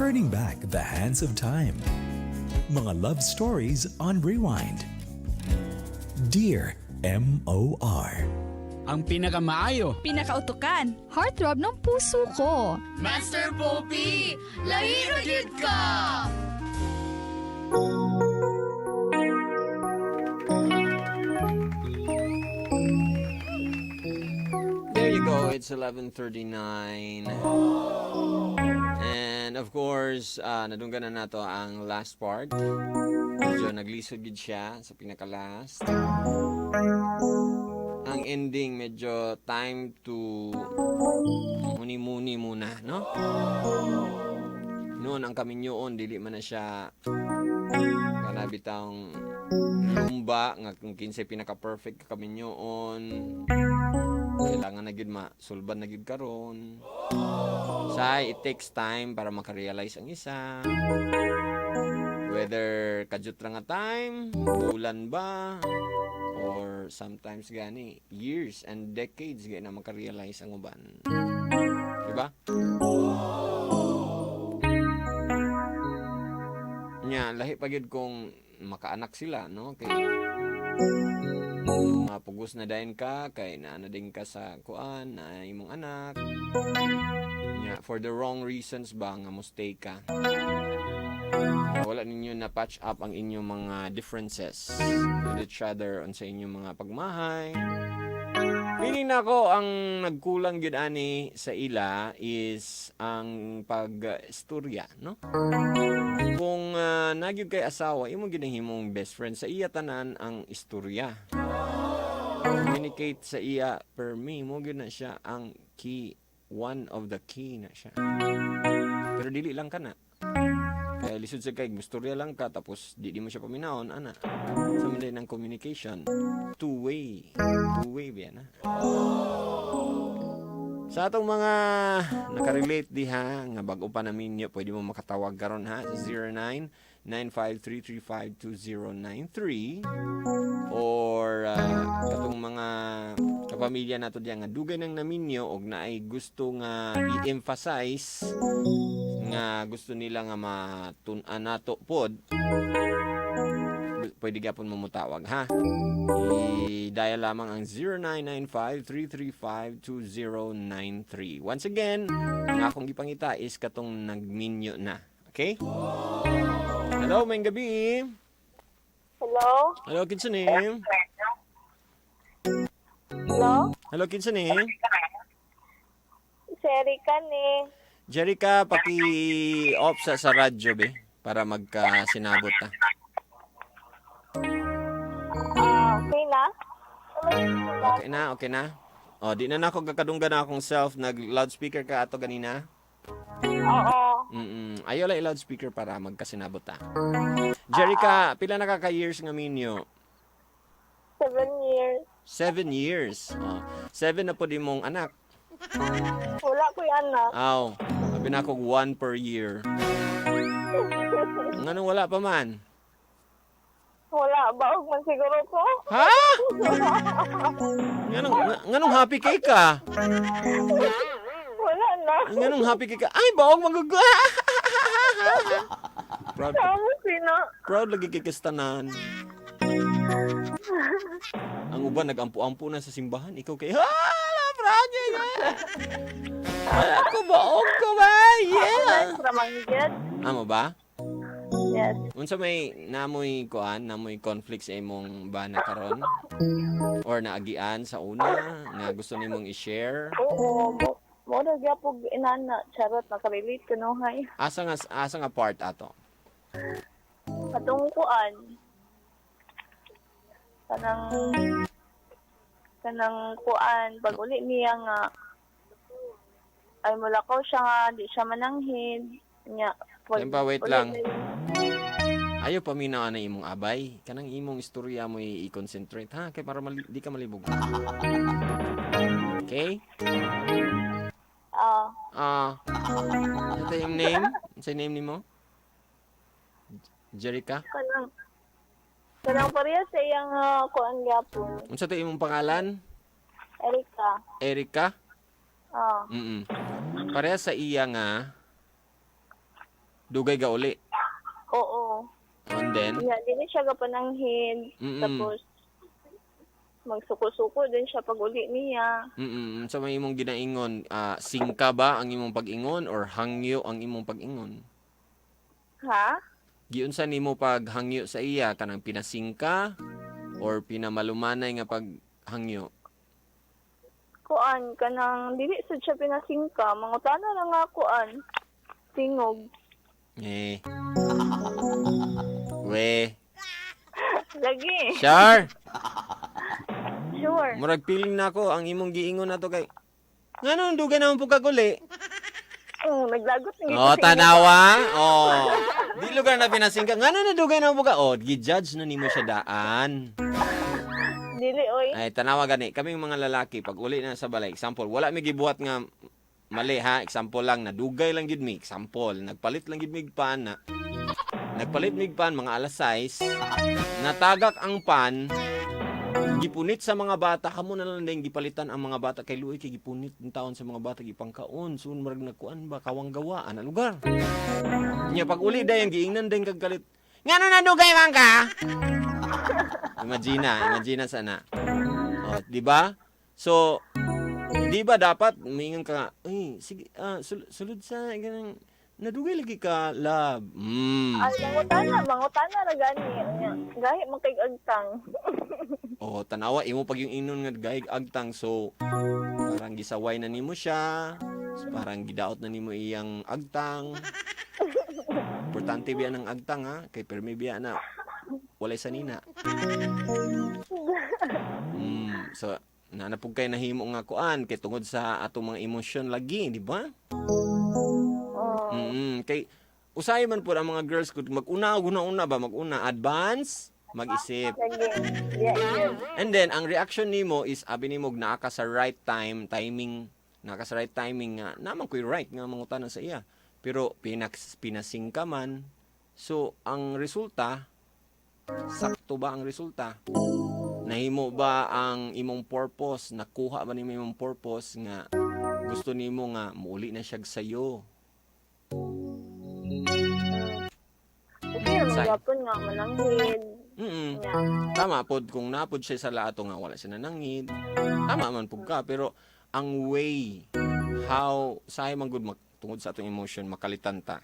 Turning back the hands of time. Mga love stories on rewind. Dear MOR. Ang pinakamaayo. Pinakautukan. Heartthrob ng puso ko. Master Poppy, lahi ra gyud ka! There you go. It's 11:39. And of course, nadunggan na nato ang last part. Medyo naglisod gid siya sa pinaka-last. Ang ending, medyo time to muni-muni muna, no? Noon ang kaminyoon, dili man na siya kana bitang lumba nga kung kinsay pinaka-perfect ka kaminyoon, kailangan na gyud masulban na gyud karon. Say it takes time para makarealize ang isa, whether kadyot ra nga time, bulan ba, or sometimes gani years and decades gani na makarealize ang uban, di ba? Nya lahi pa gyud kung makaanak sila, no? Kay mapugos na dayon ka kay naa na din ka sa kuan na imong anak. Nya for the wrong reasons ba nga mo stay ka. Wala ninyo na patch up ang inyong mga differences with each other on sa inyong mga pagmahay. Feeling na ako ang nagkulang gyud ani sa ila is ang pag-istorya, no? Kung nagyud kay asawa, imo gyud ang himong best friend sa iya tanan ang istorya. Communicate sa iya per me mo gyud na siya ang key, one of the key na siya. Pero dili lang kana. Kaya lisod sa kay mustorya lang ka tapos di mo siya paminawon ana. Sa man din ang communication, two way. Two way ba na? Sa atong mga nakarelate diha nga bag-o pa na minyo, pwede mo makatawag karon ha sa 0995-335-2093 or katong mga kapamilya nato diha nga dugay nang naminyo og naay gusto nga i-emphasize nga gusto nila nga matun-an nato pod, pwede gyapon mo motawag ha. I-dial lamang ang 0995-335-2093. Once again, ang akong gipangita is katong nagminyo na. Okay? Hello, maayong gabi. Hello? Hello, kinsa ni? Hello? Hello, kinsa ni? Si Erika ni. Jerica, paki-off sa radyo be para magkasinabot ta. Ah, okay na? Okay na, okay na. O, di na nako gakadunggan na akong self. Nag loudspeaker ka ato ganina. Oo. Ayaw lang i-loudspeaker para magkasinabot ta. Jerica, pila na ka years nga minyo? 7 years. 7 years. Oh. 7 na po di mong anak. Wala ko'y anak. Aw, sabi na ako one per year. Nganong wala pa man? Wala. Baog man siguro ko. Ha? Nganong happy kay ka? Wala na. Nganong happy kay ka? Ay, baog magugo. Proud, Tama sino? proud lagi kay kastanan. Ang uban nagampo-ampo na sa simbahan, ikaw kay proud niya. Wala ko, baog ko ba? Yeah. Ramanggit. Amo ba? Yes. Unsa may namoy kuan, namoy conflict sa imong bana karon? Or naagian sa una nga gusto nimong i-share? Oo. Mo na gyapon inana. Charot. Nakarelate ko no hay. Asa nga part ato? Katong kuan. Kanang kuan. Pag uli niya nga ay mulakaw siya nga di siya mananghid nya pag Ayun pa, wait uli lang. niya. Ayaw paminaw na imong abay. Kanang imong istorya mo i-concentrate ha kay para di ka malibog. Okay? Ah. Ah. Ito yung name? Sa name nimo? Jerica? Kanang pareha sa iyang kuan gyapon. Unsa to imong pangalan? Erika. Erika? Ah. Pareha sa iya nga. Dugay ga uli. Oo. And then, Nya dili siya gapananghid. Tapos magsuko-suko din siya pag uli niya. Sa may imong ginaingon, singka ba ang imong pag-ingon or hangyo ang imong pag-ingon? Ha? Giunsa nimo pag hangyo sa iya, kanang pinasingka or pinamalumanay nga paghangyo? Kuan kanang dili sad siya pinasingka, mangutana na nga kuan. Tingog. Eh. We. Lagi. Sure. Sure. Murag feeling na ako ang imong giingon na to kay nganong dugay naman pud kaguli? Oh, naglagot na Oh, tanawa. Oh. Di lugar na pinasingka. Ngano na dugay naman pud ka? Oh, gi-judge na nimo siya daan. Dili oy. Ay, tanawa gani. Kaming mga lalaki, pag uli na sa balay, example, wala mi gibuhat nga mali ha. Example lang, nadugay lang gid mi. Example, nagpalit lang gid mig pan na nagpalit mig pan mga alas 6, natagak ang pan, gipunit sa mga bata, kamo na lang din gipalitan ang mga bata kay luoy kay gipunit ang taon sa mga bata gipangkaon, soon murag nagkuan ba kawang gawa ana lugar. Nya pag uli dayon giingnan din kag kalit. Ngano na dugay man ka? Imagine, imagine sana. O, di ba? So, di ba dapat mingon ka nga, "Uy, sige, sulod sa ganang nadugay lagi ka, love." Ay, mangutana, mangutana ra gani. Nya, gahi man kay agtang. Oh, tanawa imo pag yung inon nga gahig agtang, so parang gisaway na nimo siya, so, parang gidaot na nimo iyang agtang. Importante biya ng agtang ha, kay permi biya na walay sanina. So naanapog kay nahimo nga kuan kay tungod sa atong mga emosyon lagi, di ba? Oh. Kay usahay man pud ang mga girls kung mag-una una ba mag-una advance mag-isip. Lagi. Yeah, yeah. And then ang reaction nimo is abi nimo naa ka sa right time, timing, naa ka sa right timing nga naman ko'y right nga mangutana sa iya. Pero pinasing ka man. So ang resulta, sakto ba ang resulta? Nahimo ba ang imong purpose? Nakuha ba nimo imong purpose nga gusto nimo nga muuli na siya sayo? Okay, magyapon nga mananghid. Nya. Tama pod kung napod siya sa laato nga wala siya nanangid. Tama man pud ka, pero ang way how sahay man gud tungod sa atong emotion makalitan ta.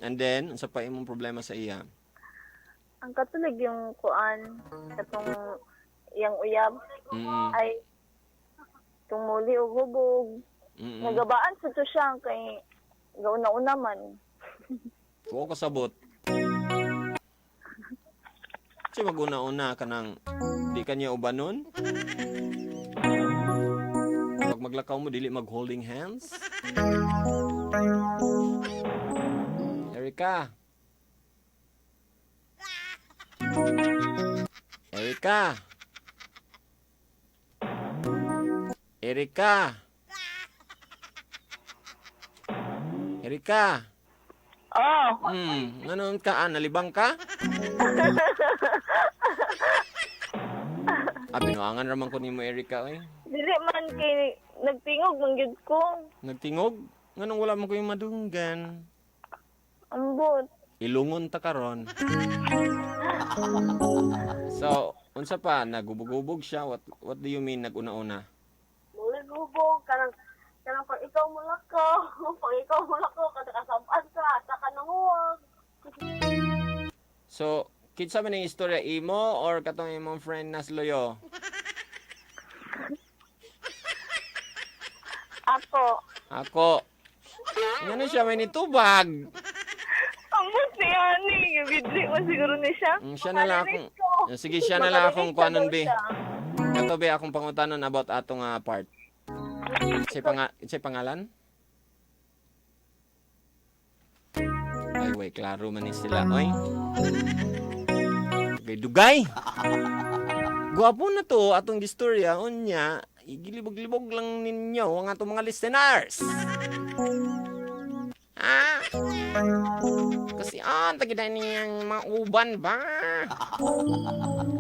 And then unsa pa imong problema sa iya? Ang katulig yung kuan katong iyang uyab ay tumuli og hubog. Nagabaan sa to siya kay gauna-una man. Wa ko kasabot. Kasi maguna-una ka ng di kanya ubanon. Pag maglakaw mo, dili mag-holding hands. Erika. Erika. Erika. Erika. Oh, Ano ka? Nalibang ka? Binuangan raman ko nimo, Erika, oy. Dili man kay nagtingog man gyud ko. Nagtingog? Nganong wala man ko yung madunggan? Ambot. Ilungon ta karon. So, unsa pa nagubog-ubog siya? What do you mean naguna-una? Mulagubog kanang kanang pag ikaw mulakaw, pag ikaw mulakaw kada kasamaan ka, sa kananguwag. So, kinsa man ang istorya, imo or katong imong friend Nasloyo? Ako. Ako. Ngano siya may nitubag? Ambot si ani, bidli man siguro ni siya. Siya na lang akong Sige, siya na lang akong kuanon be. Kato be akong pangutanon about atong part. Say pangalan? Ay, way, klaro man ni sila, oy. Dugay, dugay. Gwapo na to atong gistorya unya, igilibog-libog lang ninyo ang atong mga listeners. Ah. Kasi tagida niyang mga uban ba?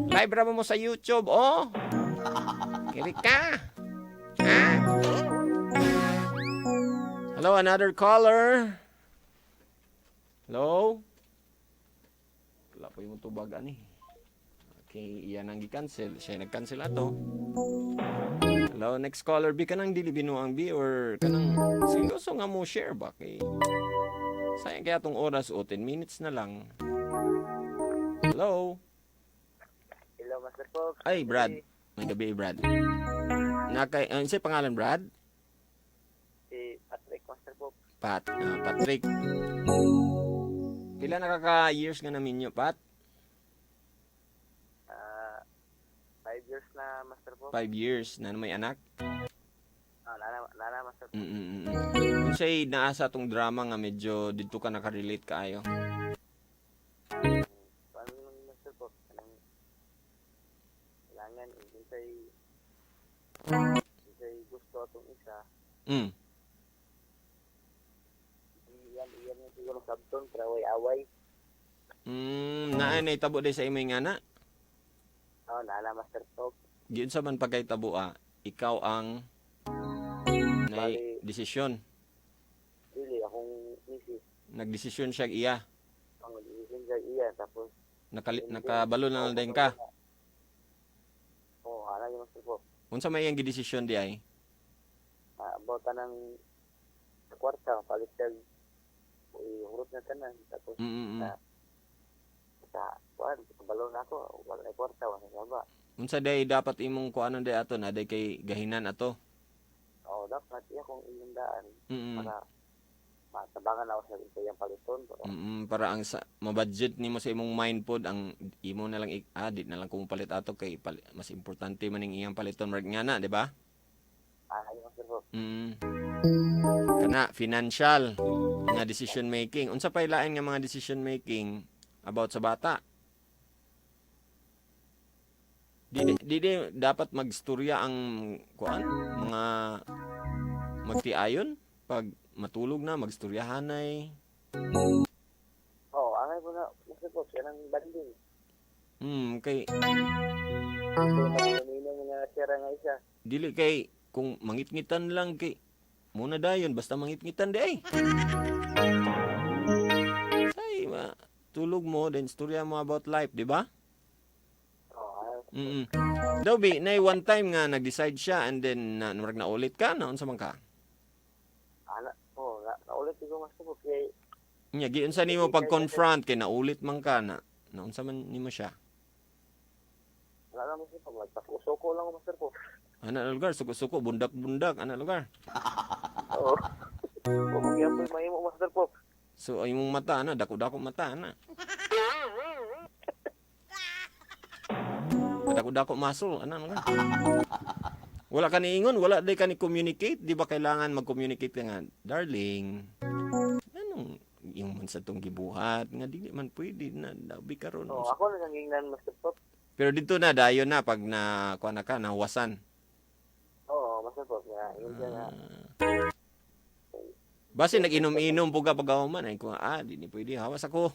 Live ra mo sa YouTube, oh. Kiri ka. Ah. Hello, another caller. Hello? Wala pa yung tubag ani. Okay, iyan ang gi-cancel. Siya nag-cancel ato. Hello, next caller. B, kanang dili binuang B or kanang seryoso nga mo share ba kay sayang kaya tong oras o 10 minutes na lang. Hello? Hello, Master Fox. Ay, Brad. May gabi, Brad. Nakay, ano siya pangalan, Brad? Si Patrick, Master Fox. Patrick. Pila nakaka years nga namin Pat? 5 years na, Master Fox. 5 years na may anak? Ah, nana, Master Fox. Unsay naa sa atong drama nga medyo didto ka nakarelate kaayo? Paano naman, Master Fox? Anong kailangan, unsay gusto atong isa. Iyan, iyan nga siguro sabton, pero away-away. Naa na itabo day sa imong nga na. Ah, nana, Master Fox. Giunsa man pagkahitabo ah, ikaw ang nay Bali- desisyon. Dili, akong misis. Nagdesisyon siya iya. Ang decision siya iya, tapos Nakabalo na lang din ka. Oo, oh, ana yung Master Fox. Unsa may iyang gidesisyon di ay? Ah, about ng sa kwarta, palit siya, ihurot na tanan. Tapos, sa kuan, kabalo na ako, wala na kwarta, wala na ba. Unsa day dapat imong kuanon day ato na day kay gahinan ato? Oo, dapat iya kung iyong daan para matabangan ako sa iyang paliton. Para, Para ang sa, mabudget nimo sa imong mind pod ang imo na lang di na lang kung palit ato kay mas importante man ning iyang paliton marag nga na, di ba? Ah, ayun, Master Bob. Kana financial nga decision making. Unsa pay lain nga mga decision making about sa bata? Di dapat magstorya ang kuan mga magtiayon pag matulog na magstoryahanay. Oo, angay po na, Master Bob, yan ang banding. Kay So, nag-inom nga sira nga isa. Dili kay kung mangitngitan lang kay muna dayon basta mangitngitan di ay. Say ma tulog mo then storya mo about life, di ba? Oo, ah, Daw bi nay one time nga nag-decide siya and then na murag naulit ka na unsa man ka? Ana, oo, naulit ko, Master Bob, kay Nya giunsa nimo pag-confront kay naulit man ka na naunsa man nimo siya? Wala lang, Master Bob, nagpasuko lang ako, Master Bob. Ana na lugar suko-suko bundak-bundak ana lugar. Oo. Kung magyapon, mahimo, Master Bob. So ay imong mata ana dako-dako mata ana. Dako-dako muscle ana lugar. Wala ka niingon, wala day ka ni communicate, di ba kailangan mag-communicate ka nga, darling. Anong yung man sa tong gibuhat nga dili man pwede na labi karon. Oo, ako na nangingnan, Master Bob. Pero dito na dayon na pag na kuan na ka nahuwasan. Oo, Master Bob, nga, yun siya nga. Base nag-inom-inom po ka pag man ay ko di ni pwede hawas ako.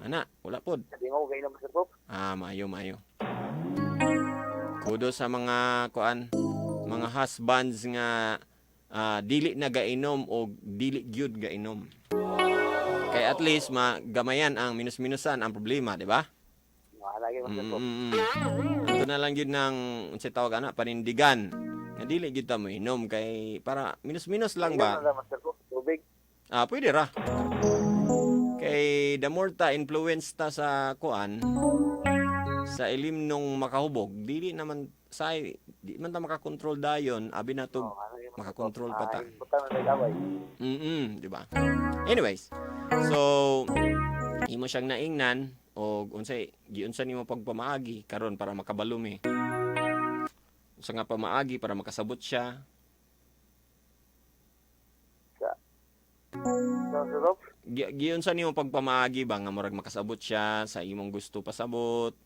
Ana, wala pod. Sabi mo, kayo na, Master Bob. Ah, maayo, maayo. Kudos sa mga kuan, mga husbands nga dili na gainom o dili gyud gainom. Kay at least magamayan ang minus-minusan ang problema, di ba? Wala gyud, Master Bob. Ito na lang gyud ng unsay tawag ana panindigan. Nga dili gyud ta moinom kay para minus-minus lang ba? Inom na lang, Master Bob, tubig. Ah, pwede ra. Kay the more ta influence ta sa kuan sa ilim nung makahubog, dili naman say di man ta makakontrol dayon, abi na to Oo, ano yun, Master Bob. makakontrol pa ta. Ah, butang na nag-away. Di ba? Anyways, so imo siyang naingnan o unsay giunsa nimo pagpamaagi karon para makabalo mi. Unsa nga pamaagi para makasabot siya? So, Master Bob, Giunsa nimo pagpamaagi ba nga murag makasabot siya sa imong gusto pasabot?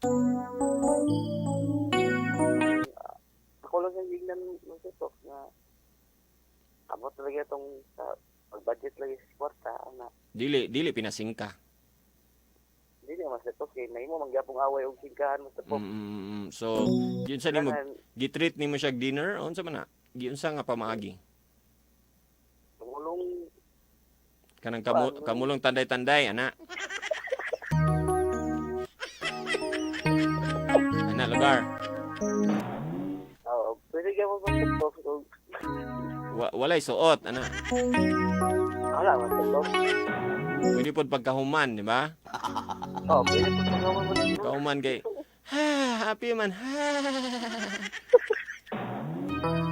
Ako lang siyang gignan, Master Bob, na abot talaga itong sa pag-budget lagi sa kwarta, ana. Dili dili pinasingka. Hindi na, Master Bob, kay mahimo mangyapong away og singkahan, Master Bob. So, giunsa nimo Kailangan, gitreat nimo siya og dinner unsa man na? Giunsa nga pamaagi? Kanang kamulong tanday-tanday, ana. Ana lugar. Oo, pwede ka mo Master Pops og Walay suot, ana. wala, Master Pops. Pwede pod pagkahuman, di ba? Oo, pwede po pagkahuman mo dito. Kahuman kay ha, happy man. Ha.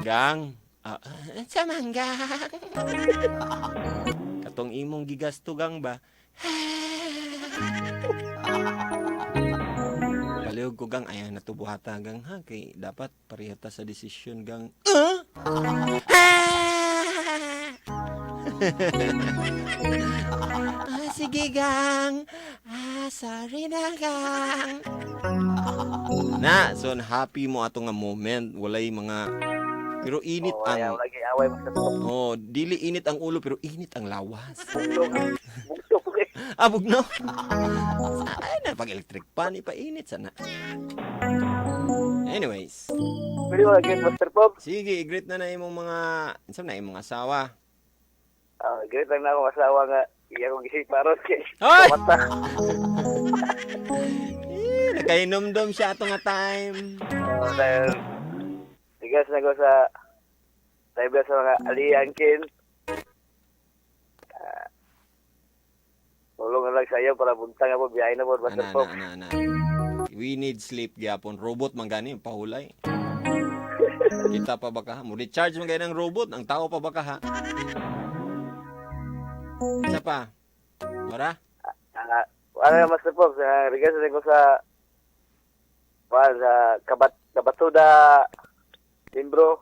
Gang. Ah, sa man gang. Katong imong gigasto gang ba? Palihog ko gang, ayan natubuhata gang ha kay dapat pareha ta sa desisyon gang. Ah! Ah, sige gang. Ah, sorry na gang. Na, so happy mo ato nga moment, walay mga pero init Oo, ang wala, wala kay away, Master Pops. Oh, dili init ang ulo pero init ang lawas. Bugtong, bugtong eh. Ah, bugno. Ay na pag electric pan ipainit sana. Anyways, Pwede mo lagi, Master Pops. sige, i-greet na na imong mga unsa na imong asawa. Ah, great lang na ako asawa nga. Iya akong gising paros kay. Hoy! Mata. Eh, nagkainomdom siya ato nga time. Oo, dahil tigas na ko sa driver sa mga aliyangkin. Ah, tulong na lang sa iyo para buntang ako, biyahe na po, Master Ana, Pop. ana, ana, ana. We need sleep gyapon. Robot man gani pahulay. Kita pa ba ka? Mo recharge man gani ang robot, ang tao pa ba ka ha? Isa pa. Wala? Ah, ano na, Master Pop, sa regards na ko sa sa Kabatuda Timbro.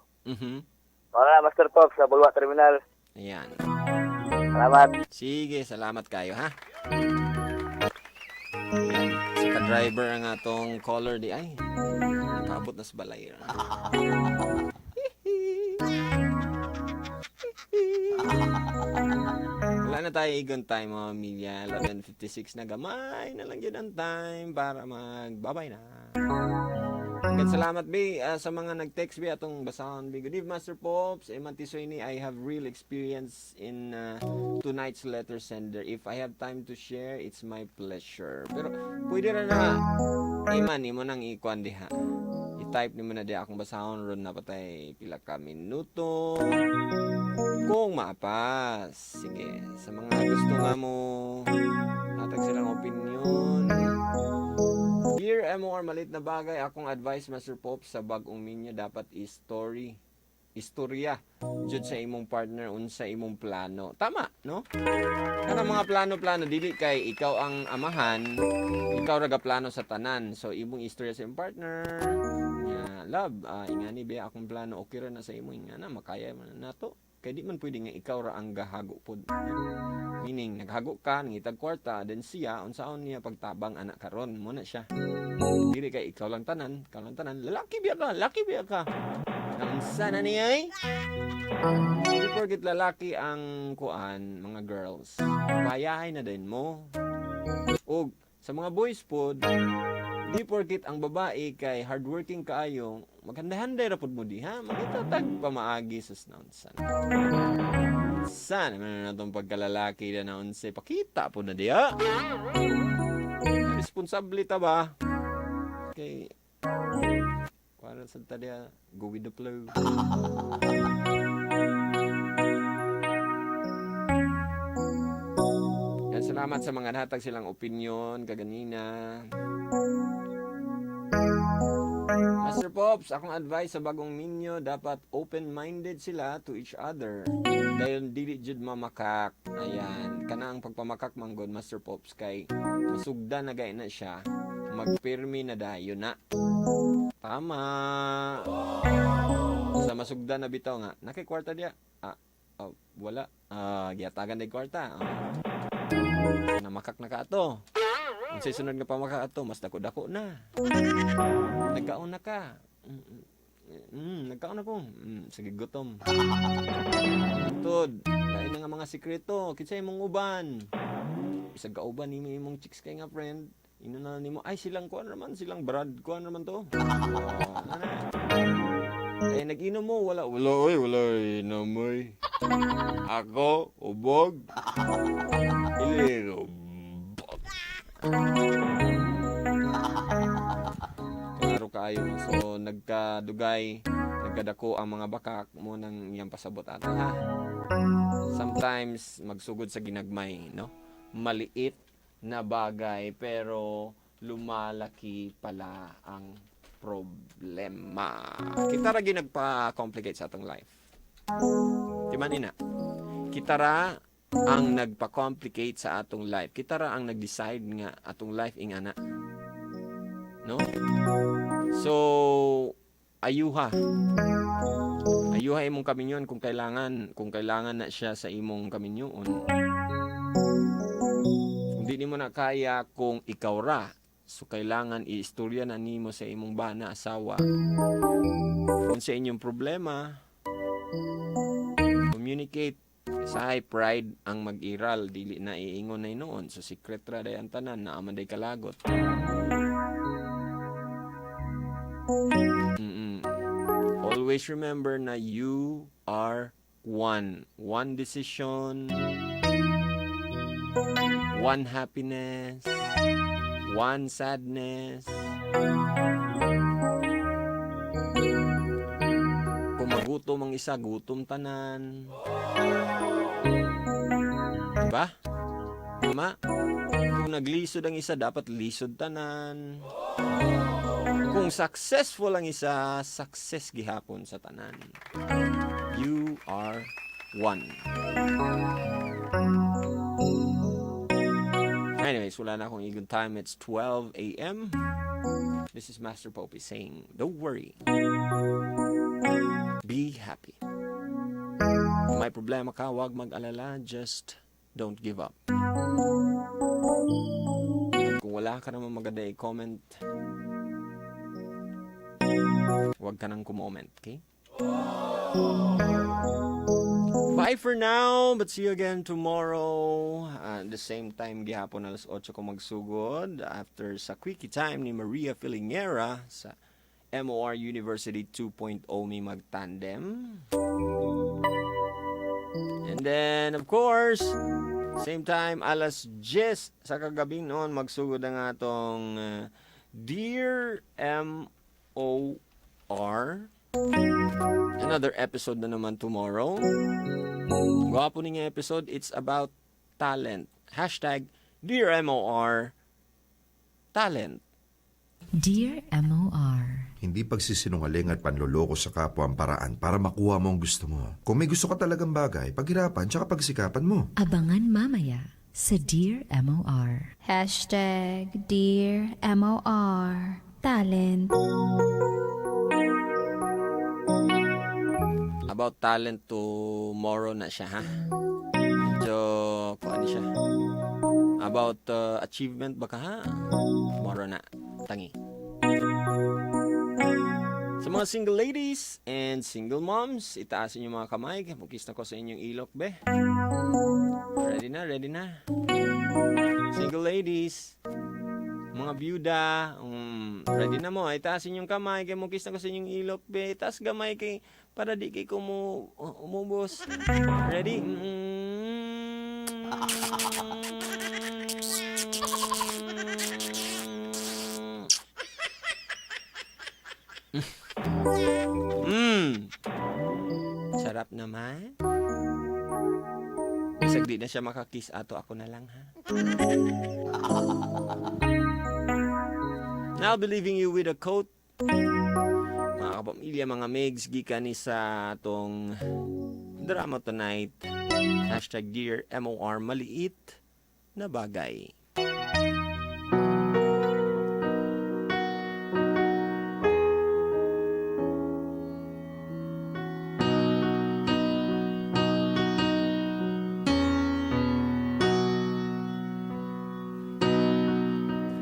Wala na, Master Pop, sa Bulwa Terminal. Ayan. Salamat. Sige, salamat kayo ha. Ayan. Sa ka-driver ang atong caller di ay. Nakaabot na sa balay. Wala na tayo igon time mga pamilya. 11:56 na gamay na lang yun ang time para mag-babay na. Agad salamat B sa mga nag-text B atong basahon B. Good evening, Master Pops. Eman Tisoy, I have real experience in tonight's letter sender. If I have time to share, it's my pleasure. Pero pwede ra na Eman imo nang ikuan diha. I-type nimo na diha akong basahon ron na patay pila ka minuto. Kung maapas. Sige, sa mga gusto nga mo hatag silang opinion. Dear MOR, malit na bagay. Akong advice, Master Pop, sa bagong minyo, dapat is-story. Istorya. Jud sa imong partner, unsa imong plano. Tama, no? Kana mga plano-plano, dili kay ikaw ang amahan, ikaw ra plano sa tanan. So, imong istorya sa imong partner. Nga, love, ingani ba akong plano, okay ra na sa imo, ingana, makaya man na to. Kay di man pwede nga ikaw ra ang gahago pod. Meaning, naghago ka, nangitag kwarta, then siya, unsaon niya pagtabang anak karon mo na siya. Dili kay ikaw lang tanan, ikaw lang tanan, lalaki biya ka, lalaki biya ka. Naunsa na niya ay? Hindi porket lalaki ang kuan, mga girls. Payahay na din mo. Og sa mga boys pod, di porket ang babae kay hardworking kaayo, maghanday-handay ra pod mo diha, magitatag pamaagi sa naunsa. Sa naman na natong pagkalalaki na naunsay, pakita po na diha. Responsable ta ba? Kay kuan sa ta diha, go with the flow. Yan, salamat sa mga natag silang opinion kaganina. Master Pops, akong advice sa bagong minyo, dapat open-minded sila to each other. Dahil dili jud mamakak. Ayan, kana ang pagpamakak manggod Master Pops kay masugda na gay na siya, magpirmi na dayon na. Tama. Sa masugda na bitaw nga, nakay kwarta diya. Ah, oh, wala. Ah, giyatagan day kwarta. Ah. Namakak na ka ato. Unsay sunod nga pamakak ato, mas dako-dako na. Nagkaon na ka. Nagkaon na ko. Sige gutom. Tod, lain na nga mga sikreto. Kinsa imong uban? Bisag kauban nimo imong chicks kay nga friend. Ino na nimo, ay silang kuan raman, silang brad kuan raman to. Oh, na. Eh, nag-inom mo, wala. Wala, oy, wala, inom, oy. Ako, ubog. Ili, ubog. Klaro kaayo. So, nagkadugay, nagkadako ang mga bakak mo nang iyang pasabot ato, ha? Sometimes, magsugod sa ginagmay, no? Maliit na bagay, pero lumalaki pala ang problema. Kita ra gyud nagpa-complicate sa atong life. Di man ina? Kita ra ang nagpa-complicate sa atong life. Kita ra ang nag-decide nga atong life ingana. No? So, ayuha. Ayuha imong kaminyon kung kailangan na siya sa imong kaminyon. Kung di nimo na kaya kung ikaw ra, so kailangan iistorya na nimo sa imong bana, asawa. Kung sa inyong problema, communicate. Sa high pride ang mag-iral, dili na iingon na noon. So secret ra day ang tanan, naa man day kalagot. Always remember na you are one. One decision, one happiness, one sadness. Kung magutom ang isa, gutom tanan. Diba? Tama? Kung naglisod ang isa, dapat lisod tanan. Kung successful ang isa, success gihapon sa tanan. You are one. Anyways, wala na akong igon time. It's 12 a.m. This is Master Popey saying, "Don't worry. Be happy." Kung may problema ka, huwag mag-alala. Just don't give up. At kung wala ka naman maganda i-comment, huwag ka nang kumoment, okay? Bye for now, but see you again tomorrow. At the same time, gihapon alas 8 ko magsugod after sa Quickie Time ni Maria Filingera sa MOR University 2.0 mi magtandem. And then, of course, same time, alas 10 sa kagabi noon, magsugod ang atong Dear MOR. Another episode na naman tomorrow. Gwapo ni nga episode, it's about talent. #DearMOR Talent. Dear MOR. Hindi pagsisinungaling at panloloko sa kapwa ang paraan para makuha mo ang gusto mo. Kung may gusto ka talagang bagay, paghirapan tsaka pagsikapan mo. Abangan mamaya sa Dear MOR. #DearMOR Talent. About talent tomorrow na siya, ha? Medyo, kung ano siya. About achievement baka, ha? Tomorrow na. Tangi. Sa mga single ladies and single moms, itaasin yung mga kamay. Mukis na ko sa inyong ilok, be. Ready na, ready na. Single ladies, mga byuda, ready na mo. Itaasin yung kamay. Kaya mukis na ko sa inyong ilok, be. Itaas gamay kay para di kay ko mo umubos. Ready? Sarap naman. Bisag di na siya makakiss ato, ako na lang, ha. Now I'll be leaving you with a quote. Mga kapamilya, mga megs, gikan ni sa atong drama tonight. #DearMOR Maliit na bagay.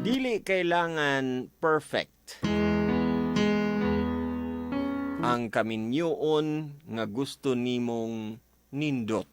Dili kailangan perfect ang kaminyoon nga gusto nimong nindot.